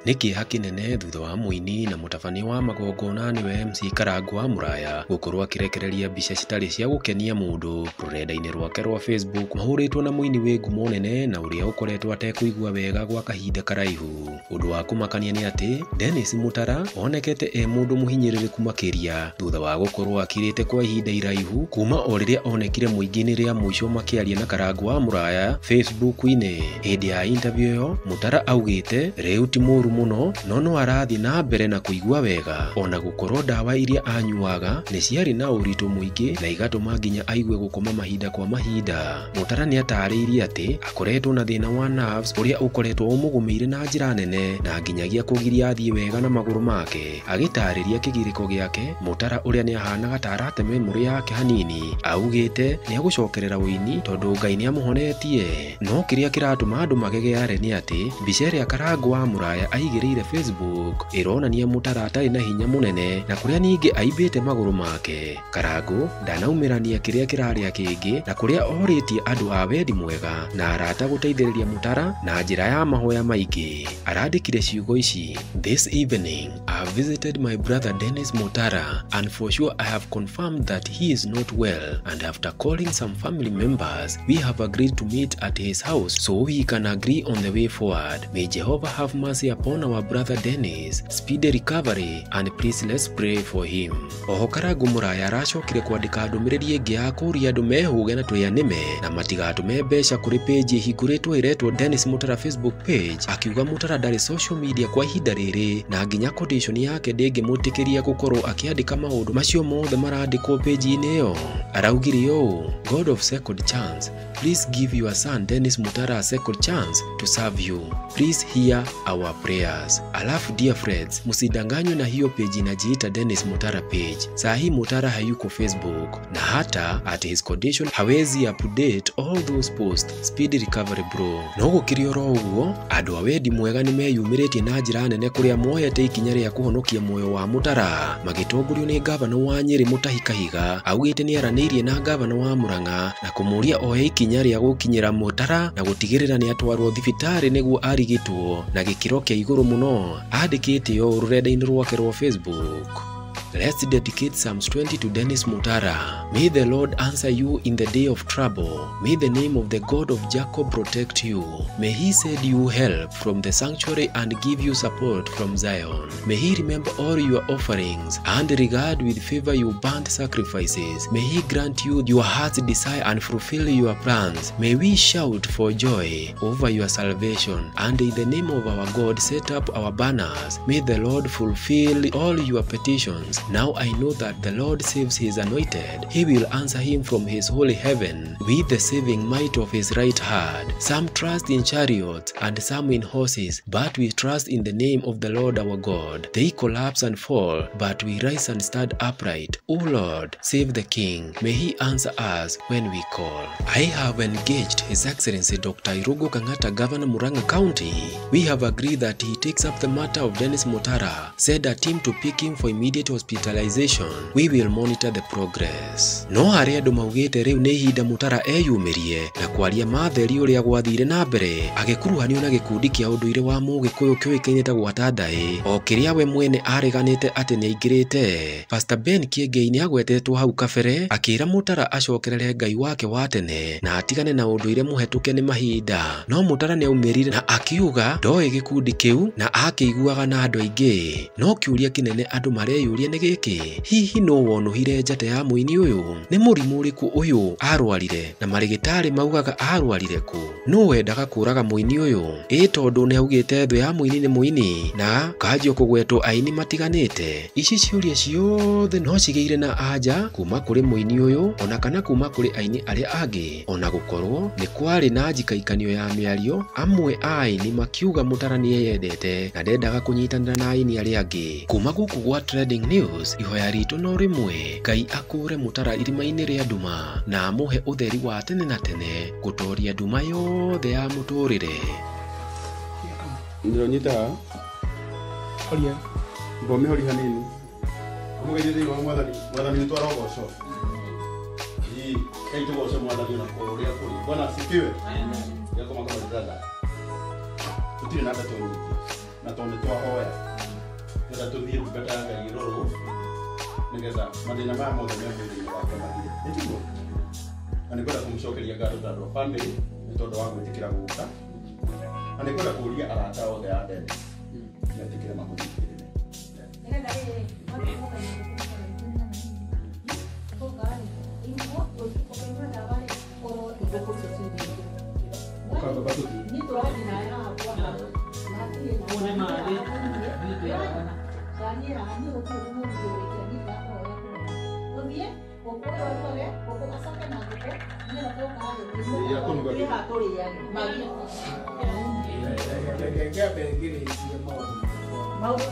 Nĩ kĩeha kĩnene thutha wa mũini na mũtabania wa magongona nĩwe MC Karangũ wa Mũraya gũkorwo akĩrekereria mbica citarĩ cia gũkenia mũndũ rũrenda-inĩ rwake rwa Facebook mahũrĩtwo na mũini wĩ ngumo nene na ũrĩa ũkoretwo atekũigua wega gwa kahinda karaihu. Ũndũ wa kũmakania nĩ atĩ Dennis Mutara onekete e mũndũ mũhinyĩrĩrĩku makĩria thutha wa gũkorwo akirĩte kwa ihinda iraihu kuma o rĩrĩa onekire mũingĩ-inĩ rĩa mũico makĩaria na Karangũ wa Mũraya Facebook-inĩ. Hĩndĩ ya interview ĩyo Mutara augĩte rĩu ti mũru mũno no no arathiĩ na mbere na kũigua wega ona gũkorwo ndawa iria anyuaga nĩ ciarĩ na ũritũ mũingĩ na igatũma nginya aigue gũkoma mahinda kwa mahinda. Mutara nĩ atarĩirie atĩ akoretwo na thĩna wa nerves ũrĩa ũkoretwo ũmũgũmĩire na njĩra nene na nginyagia kũgiria athiĩ wega na magũrũ make. Agĩtarĩria kĩgirĩko gĩake Mutara ũrĩa nĩ ahanaga ta arate memory yake hanini augĩte nĩ agũcokerera ũini tondũ Ngai nĩ amũhonetie. No kĩrĩa kĩratũma andũ magegeare nĩ atĩ mbica ĩrĩa Karangũ wa Mũraya aigĩrĩire Facebook ĩronania Mutara atarĩ na hinya mũnene na kũrĩa ningĩ aimbĩte magũrũ make. Karangũ ndanaumĩrania kĩrĩa kĩrarĩa kĩngĩ na kũrĩa orĩtie andũ a wendi mwega na arata gũteithĩrĩria Mutara na njĩra ya mahoya maingĩ. Arandĩkire ciugo ici: This evening I have visited my brother Dennis Mutara and for sure I have confirmed that he is not well, and after calling some family members we have agreed to meet at his house so we can agree on the way forward. May Jehovah have mercy upon our brother Dennis, speedy recovery, and please let's pray for him. Oho Karangũ Mũraya aracokire kwandĩka ndũmĩrĩri ĩngĩ ya kũũria andũ mehũge na twĩanĩme na matigatũme mbeca kũrĩ page ĩhingũrĩtwo ĩretwo Dennis Mutara Facebook page, akiuga Mutara ndarĩ social media kwa ihinda rĩrĩ na nginya condition yake ndĩngĩmwĩtĩkĩria gũkorwo akĩandĩka maũndũ macio mothe marandĩkwo page-inĩ ĩyo. Araugire ũũ: God of second chance, please give your son Dennis Mutara a second chance to serve you. Please hear our prayers. Alafu dear friends, msidanganywe na hiyo page inajiita Dennis Mutara page. Saa hii Mutara hayuko Facebook na hata at his condition hawezi update all those posts. Speed recovery bro. No gũkĩrĩ oro ũguo andũ a wendi mwega nĩ meyumĩrĩtie na njĩra nene kũrĩa moete ikinya rĩa kũhonokia muoyo wa Mutara magĩtongorio nĩ gavana wa Nyĩrĩ Mutahi Kahiga. Augĩte nĩ aranĩirie na gavana wa Murang'a na kũmũria oe ikinya rĩa gũkinyĩra Mutara na gũtigĩrĩra nĩ atwarwo thibitarĩ nĩguo arigitwo na gĩkĩro kĩa igũrũ mũno. Andĩkĩte ũũ rũrenda-inĩ rwake rwa Facebook: Let's dedicate Psalms 20 to Dennis Mutara. May the Lord answer you in the day of trouble. May the name of the God of Jacob protect you. May he send you help from the sanctuary and give you support from Zion. May he remember all your offerings and regard with favor your burnt sacrifices. May he grant you your heart's desire and fulfill your plans. May we shout for joy over your salvation, and in the name of our God set up our banners. May the Lord fulfill all your petitions. Now I know that the Lord saves his anointed. He will answer him from his holy heaven with the saving might of his right hand. Some trust in chariots and some in horses, but we trust in the name of the Lord our God. They collapse and fall, but we rise and stand upright. O Lord, save the king. May he answer us when we call. I have engaged His Excellency Dr. Irungu Kang'ata, Governor Murang'a County. We have agreed that he takes up the matter of Dennis Mutara. Send a team to pick him for immediate hospitalization. We will monitor the progress. No harĩa andũ maugĩte rĩu nĩ ihinda Mutara eyumĩrie na kwaria matheri ũrĩa gwathire na mbere agĩkuruhanio na gĩkundi kĩa ũndũire wa Mũgĩkũyũ kĩũĩkaine ta gwata ndaĩ o kĩrĩa we mwene areganĩte atĩ nĩaingĩrĩte. Pastor Ben Kĩengei nĩ agwetetwo hau kabere akĩra Mutara acokerere Ngai wake wa tene na atigane na ũndũire mũhetũke nĩ mahinda. No Mutara nĩ aumĩrire na akiuga ndoĩ gĩkundi kĩu na akĩiguaga na andũ aingĩ. No kĩũria kĩnene andũ mareyũria nĩ gĩkĩ: hihi no wonũhire njata ya mũini ũyũ? Nĩ mũrimũ ũrĩkũ ũyũ arwarire na marĩgĩtarĩ maugaga arwarire kũ? Nũ wendaga kũraga mũini ũyũ? Ĩ tondũ nĩ augĩte thũ ya mũini nĩ mũini na kanjio kũgwetwo aini matiganĩte. Ici ciũria ciothe no cigĩire na anja kuma kũrĩ mũini ũyũ ona kana kuma kũrĩ aini arĩa angĩ. Ona gũkorwo nĩ kwarĩ na njikaikanio ya mĩario, amwe a aini makiuga Mutara nĩ eyendete na ndendaga kũnyitanĩra na aini arĩa angĩ. Kuma gũkũ gwa Trending News, ihoya ritũ no rĩmwe: Ngai akũre Mutara irima-inĩ rĩa nduma na amũhe ũtheri wa tene na tene gũtoria nduma yothe ya mũtũrĩre. Ndĩronyita horia mbome hanini mũgerie thĩinĩ wa mwathani. Mwathani witũ arogocwo. Ii kai tũgoce mwathani na kũrĩa kũrĩ. Bwana asifiwe. Amen. Yako makama brother. Tũtirĩ na ndeto nyingĩ. Na tondũ nĩ twahoya nĩgetha tũthiĩ ndungata ya Ngai ĩrorwo nĩgetha mathĩna maya mothe me mwĩrĩ-inĩ wake mathire. Nĩ tiguo? Na nĩ ngwenda kũmũcokeria ngatho ta andũ a family nĩ tondũ wa gwĩtĩkĩra gũka. Na nĩ ngwenda kũũria arata othe a Dennis metĩkĩre mamũnyitĩrĩre. Ũkamba tũthiĩ. Maũndũ.